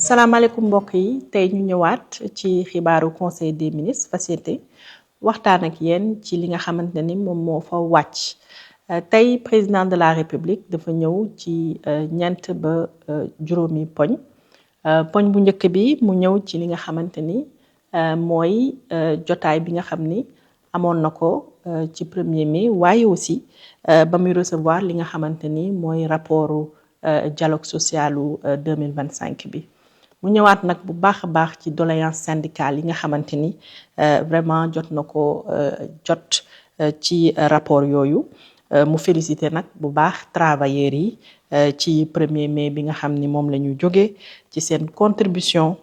salaamaaleykum mbokk yi tey ñu ñëwaat ci xibaaru conseil des ministres fas yéene waxtaan ak yéen ci li nga xamante ni moom moo fa wàcc tey président de la république dafa ñëw ci ñeent ba juróomi poñ poñ bu njëkk bi mu ñëw ci li nga xamante ni mooy jotaay bi nga xam ni amoon na ko ci 1er mai waaye aussi ba muy recevoir li nga xamante ni mooy rapportu dialogue socialu 2025 bi. mu ñëwaat nag bu baax a baax ci doléance syndicale yi nga xamante ni vraiment jot na ko jot ci rapport yooyu mu félicité nag bu baax travailleurs yi ci 1er mai bi nga xam ni moom la ñu jógee ci seen contribution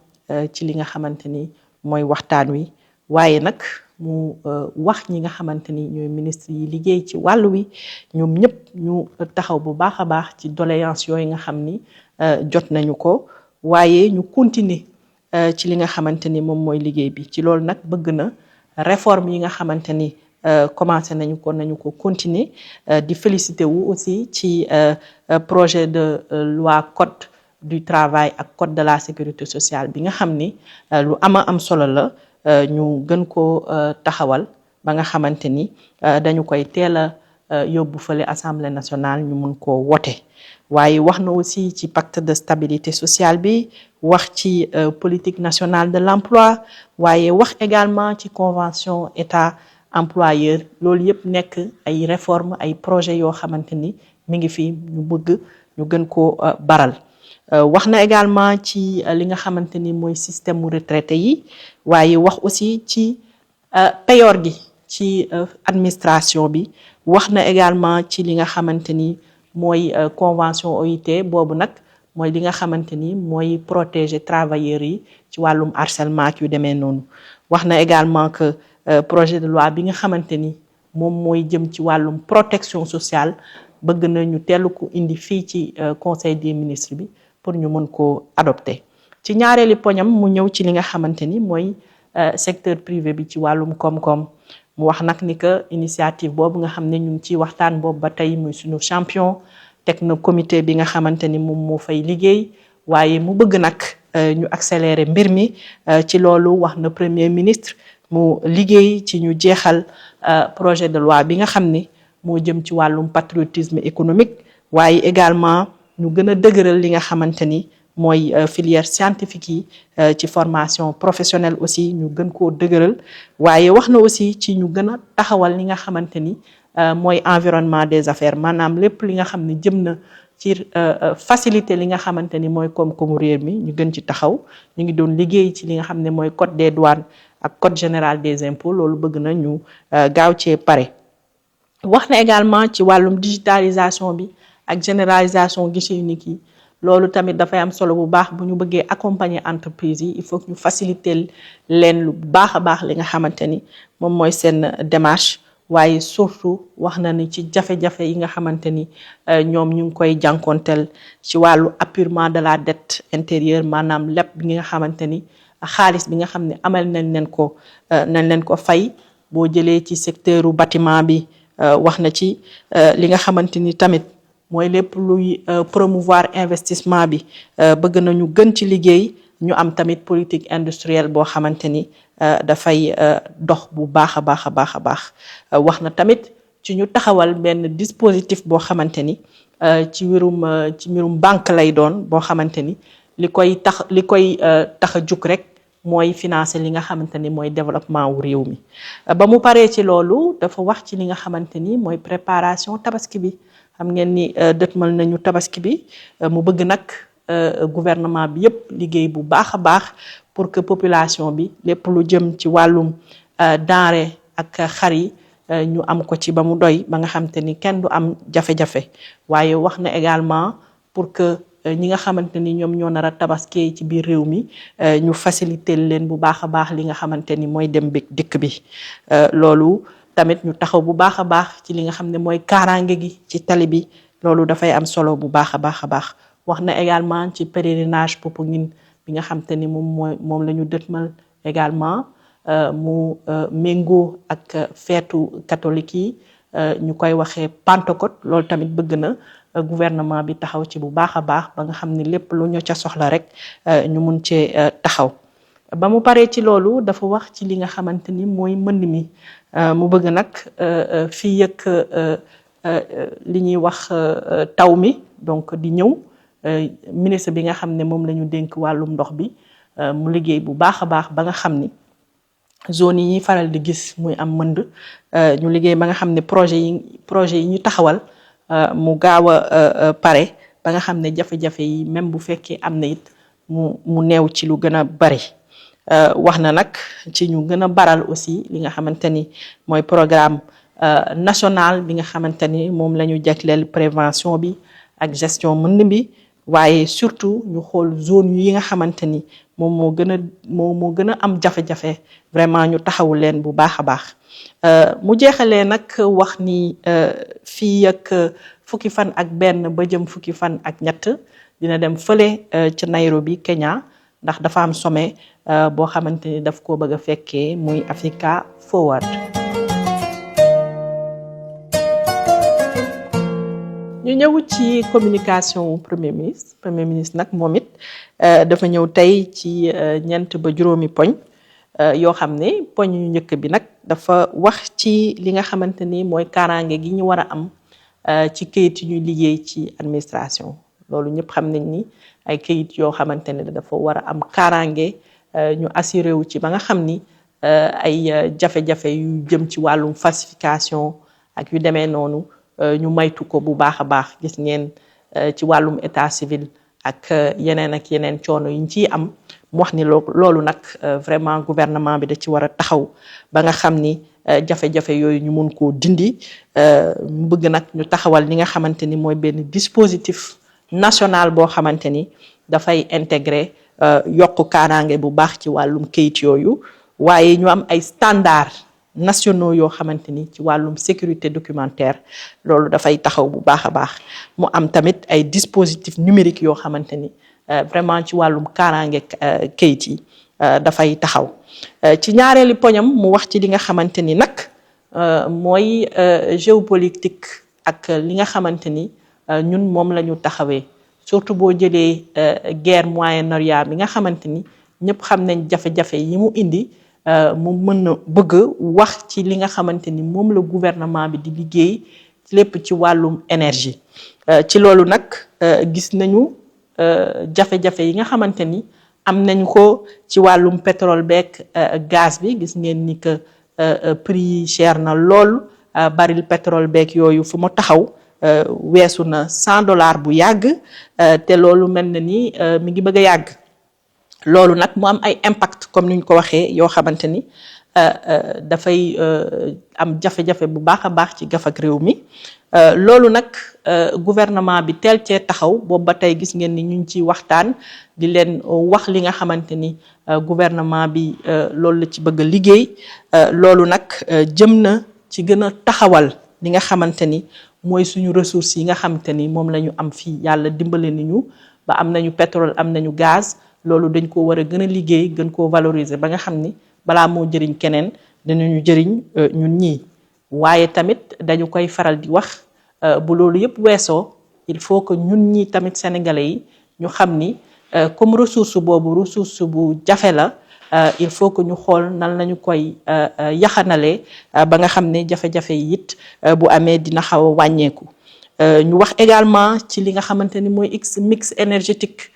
ci li nga xamante ni mooy waxtaan wi waaye nag mu wax ñi nga xamante ni ñooy ministre yi liggéey ci wàllu wi ñoom ñëpp ñu taxaw bu baax a baax ci doléance yooyu nga xam ni jot nañu ko waaye ñu continuer ci li nga xamante ni moom mooy liggéey bi ci loolu nag bëgg na réforme yi nga xamante ni commencé nañu ko continuer di félicité wu aussi ci projet de loi code du travail ak code de la sécurité sociale bi nga xam ni lu am solo la ñu gën ko taxawal ba nga xamante ni dañu koy teel a yóbbu fële assemblée nationale ñu mun koo wote waaye wax na aussi ci pacte de stabilité sociale bi wax ci politique nationale de l'emploi waaye wax également ci convention état employeur loolu yëpp nekk ay réformes ay projets yoo xamante ni mi ngi fi ñu bëgg ñu gën koo baral wax na également ci li nga xamante ni mooy système mu retraité yi waaye wax aussi ci payoor gi ci administration bi wax na également ci li nga xamante ni mooy convention OIT boobu nag mooy li nga xamante ni mooy protéger travailleurs yi ci wàllum harcèlement yu demee noonu wax na également que projet de loi bi nga xamante ni moom mooy jëm ci wàllum protection sociale bëgg na ñu teel ko indi fii ci conseil des ministres bi pour ñu mën koo adopter ci ñaareeli poñam mu ñëw ci li nga xamante ni mooy secteur privé bi ci wàllum koom-koom mu wax nag ni que initiative boobu nga xam ne ñu ngi ciy waxtaan boobu ba tey muy suñu champion teg na comité bi nga xamante ni moom moo fay liggéey waaye mu bëgg nag ñu accélérer mbir mi ci loolu wax na premier ministre mu liggéey ci ñu jeexal projet de loi bi nga xam ni moo jëm ci wàllum patriotisme économique waaye également ñu gën a dëgëral li nga xamante ni mooy filière scientifique yi ci formation professionnelle aussi ñu gën koo dëgëral waaye wax na aussi ci ñu gën a taxawal li nga xamante ni mooy environnement des affaires maanaam lépp li nga xam ne jëm na ci faciliter li nga xamante ni mooy koom-koomu réew mi ñu gën ci taxaw ñu ngi doon liggéey ci li nga xam ne mooy code des douanes ak code général des impôts loolu bëgg na ñu gaaw cee pare wax na également ci wàllum digitalisation bi ak généralisation guichet unique yi loolu tamit dafay am solo bu baax bu ñu bëggee accompagner entreprise yi il faut que ñu faciliter leen lu baax a baax li nga xamante ni moom mooy seen démarche waaye surtout wax na ni ci jafe-jafe yi nga xamante ni ñoom ñu ngi koy jànkonteel ci wàllu apurement de la dette intérieure maanaam lépp bi nga xamante ni xaalis bi nga xam ne amal nañ leen ko fay boo jëlee ci secteuru bâtiment bi wax na ci li nga xamante ni tamit mooy lépp luy promouvoir investissement bi bëgg nañu gën ci liggéey ñu am tamit politique industrielle boo xamante ni dafay dox bu baax a baax wax na tamit ci ñu taxawal benn dispositif boo xamante ni ci mbirum banque lay doon boo xamante ni li koy tax a jug rek mooy financer li nga xamante ni mooy développement wu réew mi ba mu paree ci loolu dafa wax ci li nga xamante ni mooy préparation tabaski bi xam ngeen ni dëtmal nañu tabaski bi mu bëgg nag gouvernement bi yépp liggéey bu baax a baax pour que population bi lépp lu jëm ci wàllum denrée ak xar yi ñu am ko ci ba mu doy ba nga xamante ni kenn du am jafe-jafe waaye wax na également pour que ñi nga xamante ni ñoom ñoo nar a tabaskee ci biir réew mi ñu faciliter leen bu baax a baax li nga xamante ni mooy dem bi dikk bi loolu tamit ñu taxaw bu baax a baax ci li nga xam ne mooy kaaraange gi ci tali bi loolu dafay am solo bu baax a baax wax na également ci pèlerinage Popenguine bi nga xamante ni moom la ñu dëtmal également mu méngoo ak feetu catholique yi ñu koy waxee Pentecôte loolu tamit bëgg na gouvernement bi taxaw ci bu baax a baax ba nga xam ne lépp lu ñu ca soxla rek ñu mun cee taxaw. ba mu paree ci loolu dafa wax ci li nga xamante ni mooy mbënd mi mu bëgg nag fii yëg li ñuy wax taw mi donc di ñëw ministre bi nga xam ne moom la ñu dénk wàllum ndox bi mu liggéey bu baax a baax ba nga xam ni zone yi ñuy faral di gis muy am mënd ñu liggéey ba nga xam ne projet yi ñu taxawal mu gaaw a pare ba nga xam ne jafe-jafe yi même bu fekkee am na it mu néew ci lu gën a bari. wax na nag ci ñu gën a baral aussi li nga xamante ni mooy programme national bi nga xamante ni moom la ñu jagleel prévention bi ak gestion mënd bi waaye surtout ñu xool zone yi nga xamante ni moom moo gën a am jafe-jafe vraiment ñu taxawu leen bu baax a baax. mu jeexalee nag wax ni fii ak fukki fan ak benn ba jëm fukki fan ak ñett dina dem fële ca Nairobi Kenya ndax dafa am sommet boo xamante ni daf koo bëgg a fekkee muy Africa Forward. ñu ñëw ci communication premier ministre nag moom it dafa ñëw tey ci ñeent ba juróomi poñ yoo xam ne poñ yu njëkk bi nag dafa wax ci li nga xamante ni mooy kaaraange gi ñu war a am ci këyit yu ñuy liggéey ci administration. loolu ñëpp xam nañ ni ay këyit yoo xamante ne dafa war a am kaaraange ñu assuré wu ci ba nga xam ni ay jafe-jafe yu jëm ci wàllum falsification ak yu demee noonu ñu maytu ko bu baax a baax. gis ngeen ci wàllum état civil ak yeneen coono yi ñu ciy am mu wax ni loolu nag vraiment gouvernement bi da ci war a taxaw ba nga xam ni jafe-jafe yooyu ñu mun koo dindi. mu bëgg nag ñu taxawal li nga xamante ni mooy benn dispositif national boo xamante ni dafay intégrer yokk kaaraange bu baax ci wàllum kayit yooyu waaye ñu am ay standards nationaux yoo xamante ni ci wàllum sécurité documentaire loolu dafay taxaw bu baax a baax. mu am tamit ay dispositifs numériques yoo xamante ni vraiment ci wàllum kaaraange kayit yi dafay taxaw. ci ñaareeli poñam mu wax ci li nga xamante ni nag mooy géopolitique ak li nga xamante ni ñun moom la ñu taxawee surtout boo jëlee guerre Moyen-Orient bi nga xamante ni ñëpp xam nañ jafe-jafe yi mu indi. mu mën na bëgg wax ci li nga xamante ni moom la gouvernement bi di liggéey lépp ci wàllum énergie. ci loolu nag gis nañu jafe-jafe yi nga xamante ni am nañu ko ci wàllum pétrole beeg gaz bi. gis ngeen ni que prix yi cher na lool baril pétrole beeg yooyu fu mu taxaw weesu na $100 bu yàgg te loolu mel na ni mi ngi bëgg a yàgg. loolu nag mu am ay impact comme ni ñu ko waxee yoo xamante ni dafay am jafe-jafe bu baax a baax ci gafak réew mi. loolu nag gouvernement bi teel cee taxaw boobu ba tey gis ngeen ni ñu ngi ciy waxtaan di leen wax li nga xamante ni gouvernement bi loolu la ci bëgg a liggéey. loolu nag jëm na ci gën a taxawal li nga xamante ni mooy suñu ressources yi nga xamante ni moom la ñu am fii. yàlla dimbale nañu ba am nañu pétrole am nañu gaz. loolu dañ ko war a gën a liggéey gën koo valoriser ba nga xam ni balaa moo jëriñ keneen dinañu jëriñ ñun ñii. waaye tamit dañu koy faral di wax bu loolu yëpp weesoo il faut que ñun ñii tamit sénégalais yi ñu xam ni comme ressource boobu ressource bu jafe la il faut que ñu xool nan lañu koy yaxanalee ba nga xam ne jafe-jafe yi it bu amee dina xaw a wàññeeku. ñu wax également ci li nga xamante ni mooy mix énergétique.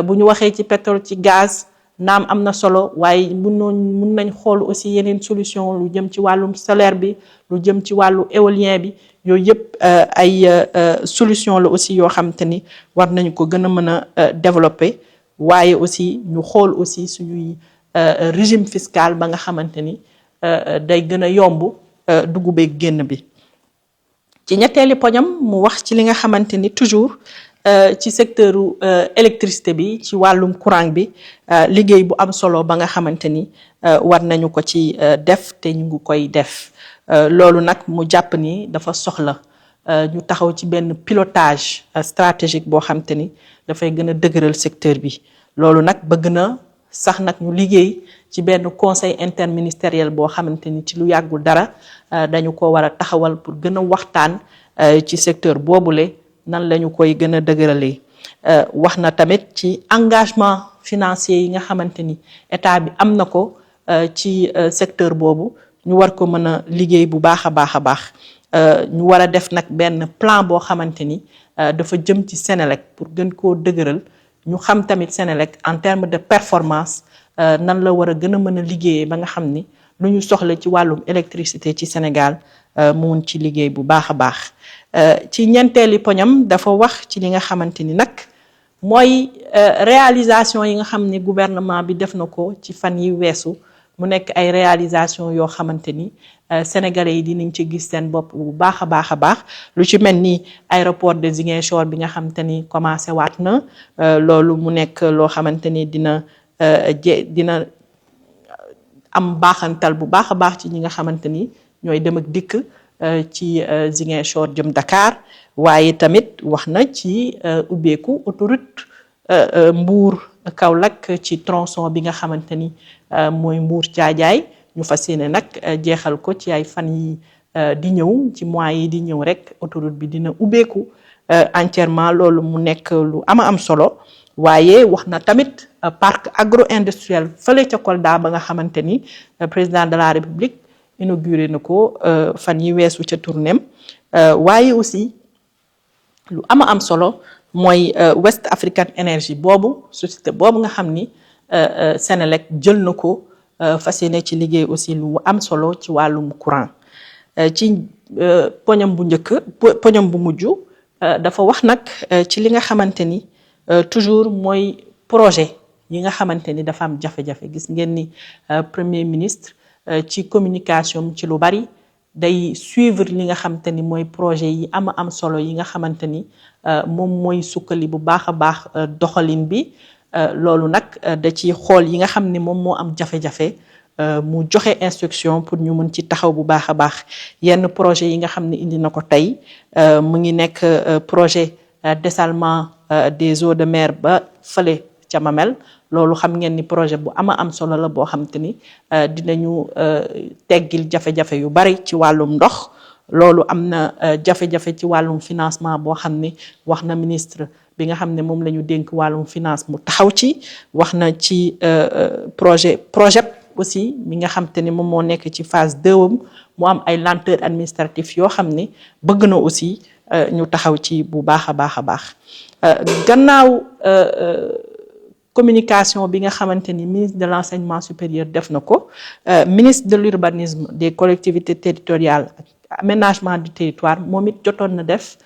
bu ñu waxee ci pétrole ci gaz naam am na solo waaye mun nañ xool aussi yeneen solution lu jëm ci wàllum solaire bi lu jëm ci wàllu éolien bi yooyu yëpp ay solution la aussi yoo xamante ni war nañu ko gën a mën a développer. waaye aussi ñu xool aussi suñuy régime fiscal ba nga xamante ni day gën a yomb dugg beeg génn bi. ci ñetteeli poñam mu wax ci li nga xamante ni toujours ci secteur électricité bi ci wàllum courant bi liggéey bu am solo ba nga xamante ni war nañu ko ci def te ñu ngi koy def. loolu nag mu jàpp ni dafa soxla ñu taxaw ci benn pilotage stratégique boo xamante ni dafay gën a dëgëral secteur bi. loolu nag bëgg na sax nag ñu liggéey ci benn conseil interministériel boo xamante ni ci lu yàggul dara dañu ko war a taxawal pour gën a waxtaan ci secteur boobule nan lañu koy gën a dëgëralee wax na tamit ci engagement financier yi nga xamante ni état bi am na ko ci secteur boobu ñu war ko mën a liggéey bu baax a baax a baax ñu war a def nag benn plan boo xamante ni dafa jëm ci Senelec pour gën koo dëgëral ñu xam tamit Senelec en termes de performance nan la war a gën a mën a liggéeyee ba nga xam ni lu ñu soxla ci wàllum électricité ci Sénégal mu mun ci liggéey bu baax a baax ci ñeenteeli poñam dafa wax ci li nga xamante ni nag mooy réalisation yi nga xam ni gouvernement bi def na ko ci fan yi weesu mu nekk ay réalisation yoo xamante ni sénégalais yi dinañ ci gis seen bopp bu baax a baax a baax lu ci mel ni aéroport de Ziguinchor bi nga xamante ni commencé waat na loolu mu nekk loo xamante ni dina am baaxantal bu baax a baax ci ñi nga xamante ni ñooy dem ak dikk ci Ziguinchor jëm Dakar waaye tamit wax na ci ubbeeku autoroute Mbour Kaolack ci tronçon bi nga xamante ni mooy Mbour Thiadiaye ñu fas yéene nag jeexal ko ci ay fan yi di ñëw ci mois yi di ñëw rek autoroute bi dina ubbeeku entièrement loolu mu nekk lu am solo waaye wax na tamit parc agro-industriel fële ca Kolda ba nga xamante ni président de la République inauguré na ko fan yi weesu ca tournéem waaye aussi lu am solo mooy West African Energy boobu société boobu nga xam ni Senelec jël na ko fas yéene ci liggéey aussi lu am solo ci wàllum courant ci poñam bu mujj dafa wax nag ci li nga xamante ni toujours mooy projet yi nga xamante ni dafa am jafe-jafe gis ngeen ni premier ministre ci communication ci lu bari day suivre li nga xamante ni mooy projet yi am solo yi nga xamante ni moom mooy sukkali bu baax a baax doxalin bi loolu nag da ci xool yi nga xam ni moom moo am jafe-jafe mu joxe instruction pour ñu mën ci taxaw bu baax a baax yenn projet yi nga xam ne indi na ko tey mu ngi nekk projet dessalement des eaux de mer ba fële ca Mamel loolu xam ngeen ni projet bu am solo la boo xam te ni dinañu teggil jafe-jafe yu bari ci wàllum ndox loolu am na jafe-jafe ci wàllum financement boo xam ni wax na ministre bi nga xam ne moom la ñu dénk wàllum finance mu taxaw ci wax na ci projet aussi mi nga xam te ni moom moo nekk ci phase 2 mu am ay lenteur administrative yoo xam ni bëgg na aussi ñu taxaw ci bu baax a baax gannaaw communication bi nga xamante ni ministre de l'enseignement supérieur def na ko ministre de l'urbanisme des collectivités territoriales aménagement du territoire moom it jotoon na def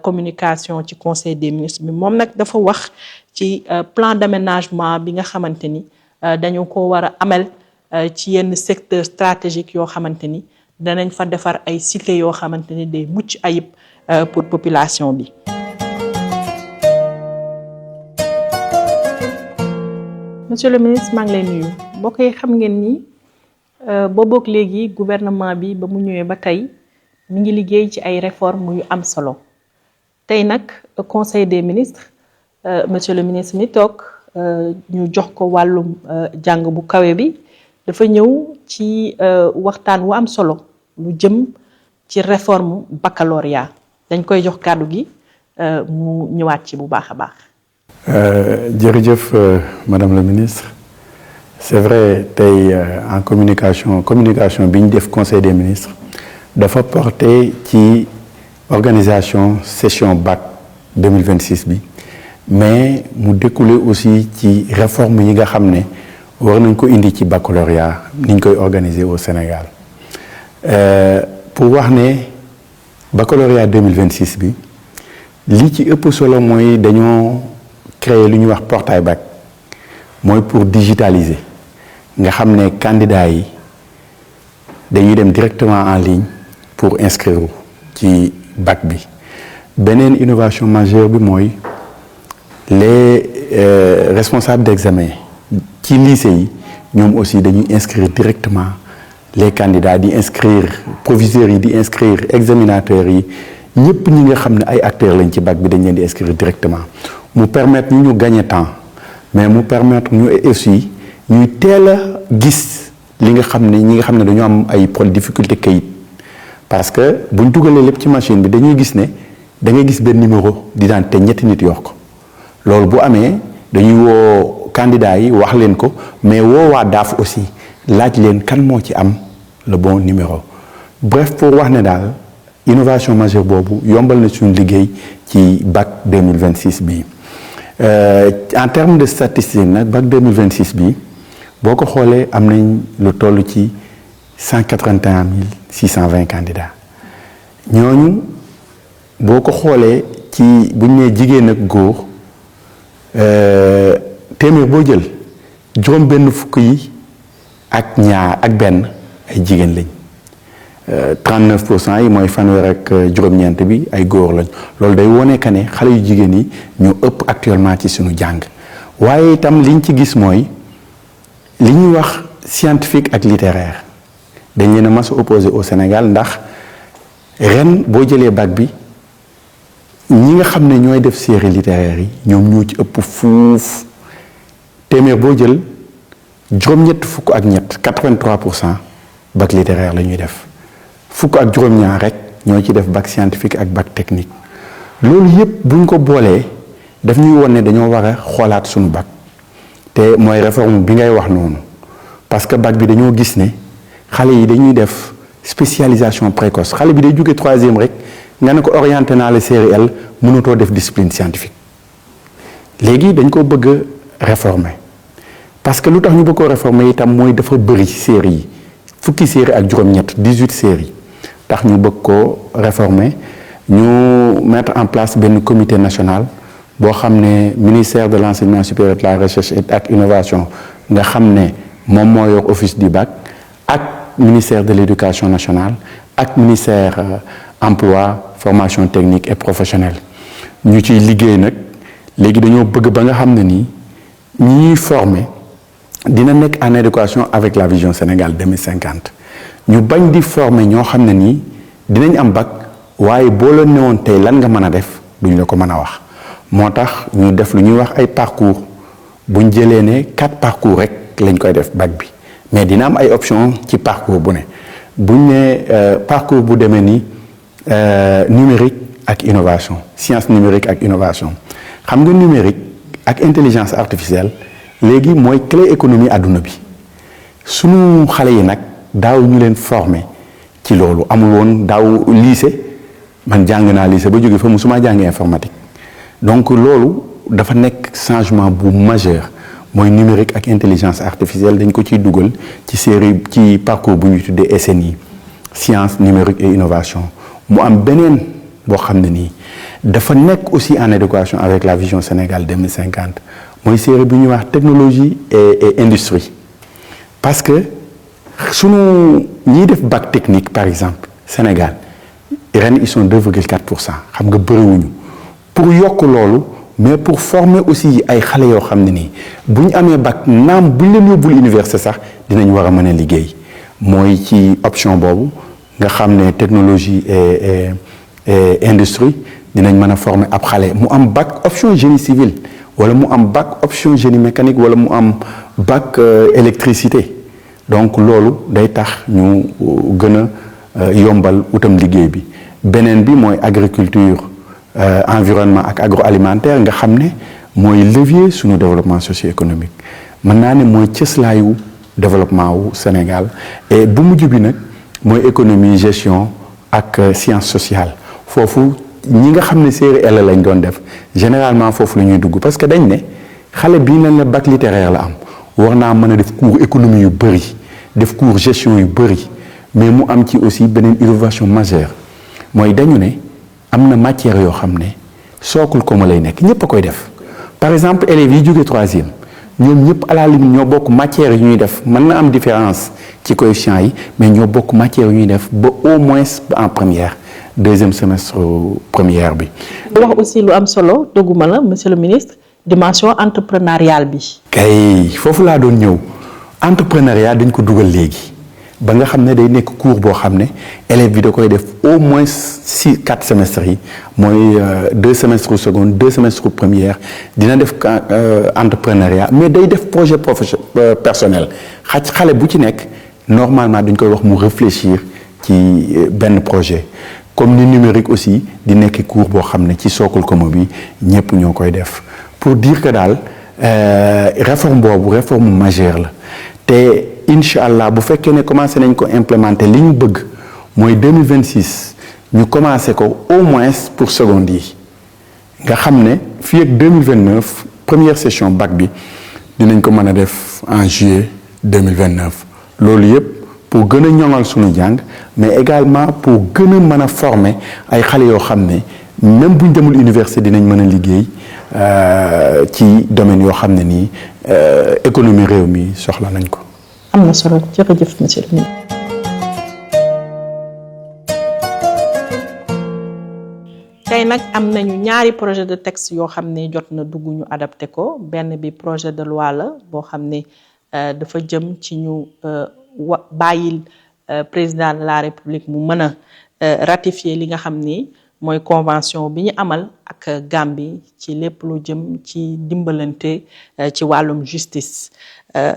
communication ci conseil des ministres bi moom nag dafa wax ci plan d'aménagement bi nga xamante ni dañu ko war a amal ci yenn secteur stratégique yoo xamante ni danañ fa defar ay cité yoo xamante ni day mucc ayib pour population bi. Monsieur le ministre maa ngi lay nuyu mbokk yi xam ngeen ni boobook léegi gouvernement bi ba mu ñëwee ba tey mi ngi liggéey ci ay réformes yu am solo tey nag conseil des ministres monsieur le ministre mi toog ñu jox ko wàllum jàng bu kawe bi dafa ñëw ci waxtaan wu am solo lu jëm ci réforme baccalauréat dañ koy jox kàddu gi mu ñëwaat ci bu baax a baax. jërëjëf madame la ministre c'est vrai tey en communication bi ñu def conseil des ministres dafa porté ci organisation session bac 2026 bi mais mu découlé aussi ci réforme yi nga xam ne war nañ ko indi ci baccalauréat ni ñu koy organiser au Sénégal pour wax ne baccalauréat 2026 bi li ci ëpp solo mooy dañoo créer lu ñuy wax portail bac mooy pour digitaliser nga xam ne candidats yi dañuy dem directement en ligne pour inscrire ci bac bi beneen innovation majeure bi mooy les responsables d'examen ci lycée yi ñoom aussi dañuy inscrire directement les candidats di inscrire proviseurs yi di inscrire examinateurs yi ñëpp ñi nga xam ne ay acteurs lañ ci bac bi dañ leen di inscrire directement mu permettre ñu gagner temps mais mu permettre ñu aussi ñuy teel a gis li nga xam ne ñi nga xam ne dañoo am ay difficulté kayit parce que buñ dugalee lépp ci machine bi dañuy gis ne da ngay gis benn numéro d'identité ñetti nit yor ko loolu bu amee dañuy woo candidats yi wax leen ko mais woo waa DAF aussi laaj leen kan moo ci am le bon numéro bref pour wax ne daal innovation majeure boobu yombal na suñu liggéey ci bac 2026 bii en termes de statistique nag bac 2026 bii boo ko xoolee am nañ lu toll ci 181 620 candidats ñooñu boo ko xoolee ci bu ñu nee jigéen ak góor téeméer boo jël juróom benn fukk yi ak ñaar ak benn ay jigéen lañ 39% yi mooy fanweer ak juróom-ñeent bi ay góor lañ loolu day wone que ne xale yu jigéen yi ñoo ëpp actuellement ci suñu jàng waaye itam liñ ci gis mooy li ñuy wax scientifique ak littéraire dañ leen a mas a opposé au Sénégal ndax ren boo jëlee bac bi ñi nga xam ne ñooy def série littéraire yi ñoom ñoo ci ëpp fuuf téeméer boo jël juróom-ñett fukk ak ñett 83% bac littéraire la ñuy def fukk ak juróom-ñaar rek ñoo ci def bac scientifique ak bac technique loolu yépp buñ ko boolee daf ñuy won ne dañoo war a xoolaat suñu bac te mooy réforme bi ngay wax noonu parce que bac bi dañoo gis ne xale yi dañuy def spécialisation précoce xale bi day jóge 3e rek nga ne ko orienté naa la série L mënatoo def discipline scientifique léegi dañ ko bëgg a réformer parce que lu tax ñu bëgg ko réformer itam mooy dafa bëri série yi fukki série ak juróom-ñett 18 séries tax ñu bëgg ko réformer ñu mettre en place benn comité national boo xam ne ministère de l'enseignement supérieur de la recherche et ak innovation nga xam ne moom moo yor office du bac ak ministère de l'éducation nationale ak ministère emploi formation technique et professionnelle ñu ciy liggéey nag léegi dañoo bëgg ba nga xam ne nii ñi ñuy former dina nekk en adéquation avec la vision Sénégal 2050 ñu bañ di former ñoo xam ne nii dinañ am bac waaye boo la newoon tey lan nga mën a def duñ la ko mën a wax moo tax ñu def lu ñuy wax ay parcours buñ jëlee ne 4 parcours rek lañ koy def bac bi mais dina am ay options ci parcours bu ne buñ ne parcours bu demee ni numérique ak innovation science numérique ak innovation xam nga numérique ak intelligence artificielle léegi mooy clé économie àdduna bi sunu xale yi nag daaw ñu leen former ci loolu amul woon daaw lycée man jàng naa lycée ba jóge fa musuma jàng informatique donc loolu dafa nekk changement bu majeur mooy numérique ak intelligence artificielle dañ ko ciy dugal ci série ci parcours bu ñu tuddee SNI science numérique et innovation mu am beneen boo xam ne nii dafa nekk aussi en adéquation avec la vision Sénégal 2050 mooy série bi ñuy wax technologie et industrie parce que sunu ñiy def bac technique par exemple Sénégal ren ils sont 2,4% xam nga bëriwuñu pour yokk loolu mais pour former aussi ay xale yoo xam ne nii bu ñu amee bac naam bu ñu leen yóbbul université sax dinañ war a mën a liggéey mooy ci option boobu nga xam ne technologie et industrie dinañ mën a former ab xale mu am bac option génie civil wala mu am bac option génie mécanique wala mu am bac électricité donc loolu day tax ñu gën a yombal utam liggéey bi beneen bi mooy agriculture environnement ak agroalimentaire nga xam ne mooy levier suñu développement socio-économique mën naa ne mooy cëslaayu développement wu Sénégal et bu mujj bi nag mooy économie gestion ak science sociale foofu ñi nga xam ne série L lañ doon def généralement foofu la ñuy dugg parce que dañ ne xale bii nañ la bac littéraire la am war naa mën a def cours économie yu bëri def cours gestion yu bëri mais mu am ci aussi beneen innovation majeure mooy dañu ne am na matière yoo xam ne sookul ko ma lay nekk ñëpp a koy def par exemple élèves yi jógee 3e ñoom ñëpp à la limite ñoo bokk matière yu ñuy def mën na am différence ci coefficient yi mais ñoo bokk matière yu ñuy def ba au moins en première 2e semestre première bi. wax aussi lu am solo doguma la monsieur le ministre dimension entrepreneuriale bi. kay foofu laa doon ñëw entrepreneuriat dañ ko dugal léegi ba nga xam ne day nekk cours boo xam ne élève bi da koy def au moins 4 semestres yi mooy 2 semestres seconde 2 semestres première dina def entrepreneuriat mais day def projet personnel xale bu ci nekk normalement dañ koy wax mu réfléchir ci benn projet comme ni numérique aussi di nekk cours boo xam ne ci socle commun bi ñëpp ñoo koy def pour dire que daal réforme boobu réforme majeure la te incha allah bu fekkee ne commencé nañ ko implémenter li ñu bëgg mooy 2026 ñu commencé ko au moins pour seconde yi nga xam ne fii ak 2029 première session bac bi dinañ ko mën a def en juillet 2029 loolu yëpp pour gën a ñoŋal sunu jàng mais également pour gën a mën a former ay xale yoo xam ne même buñ demul université dinañ mën a liggéey ci domaine yoo xam ne nii économie réew mi soxla nañ ko. am na solo jërëjëf monsieur le ministre. tey nag am nañu ñaari projet de texte yoo xam ne jot na dugg ñu adapté ko benn bi projet de loi la boo xam ne dafa jëm ci ñu bàyyil président de la république mu mën a ratifier li nga xam ni mooy convention bi ñu amal ak Gambie ci lépp lu jëm ci dimbalante ci wàllum justice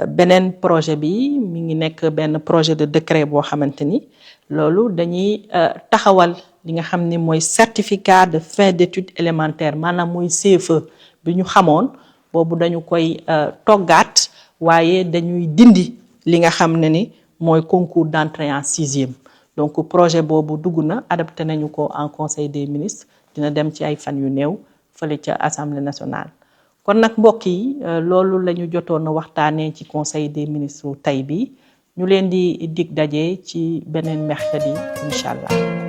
beneen projet bi mi ngi nekk benn projet de décret boo xamante ni loolu dañuy taxawal li nga xam ni mooy certificat de fin d'études élémentaires maanaam mooy CFEE bi ñu xamoon boobu dañu koy toggaat waaye dañuy dindi li nga xam ne ni mooy concours d'entrée en sixième donc projet boobu dugg na adapté nañu ko en conseil des ministres dina dem ci ay fan yu néew fële ca assemblée nationale. kon nag mbokk yi loolu la ñu jotoon a waxtaanee ci conseil des ministres tey bi ñu leen di dig daje ci beneen mercredi incha allah.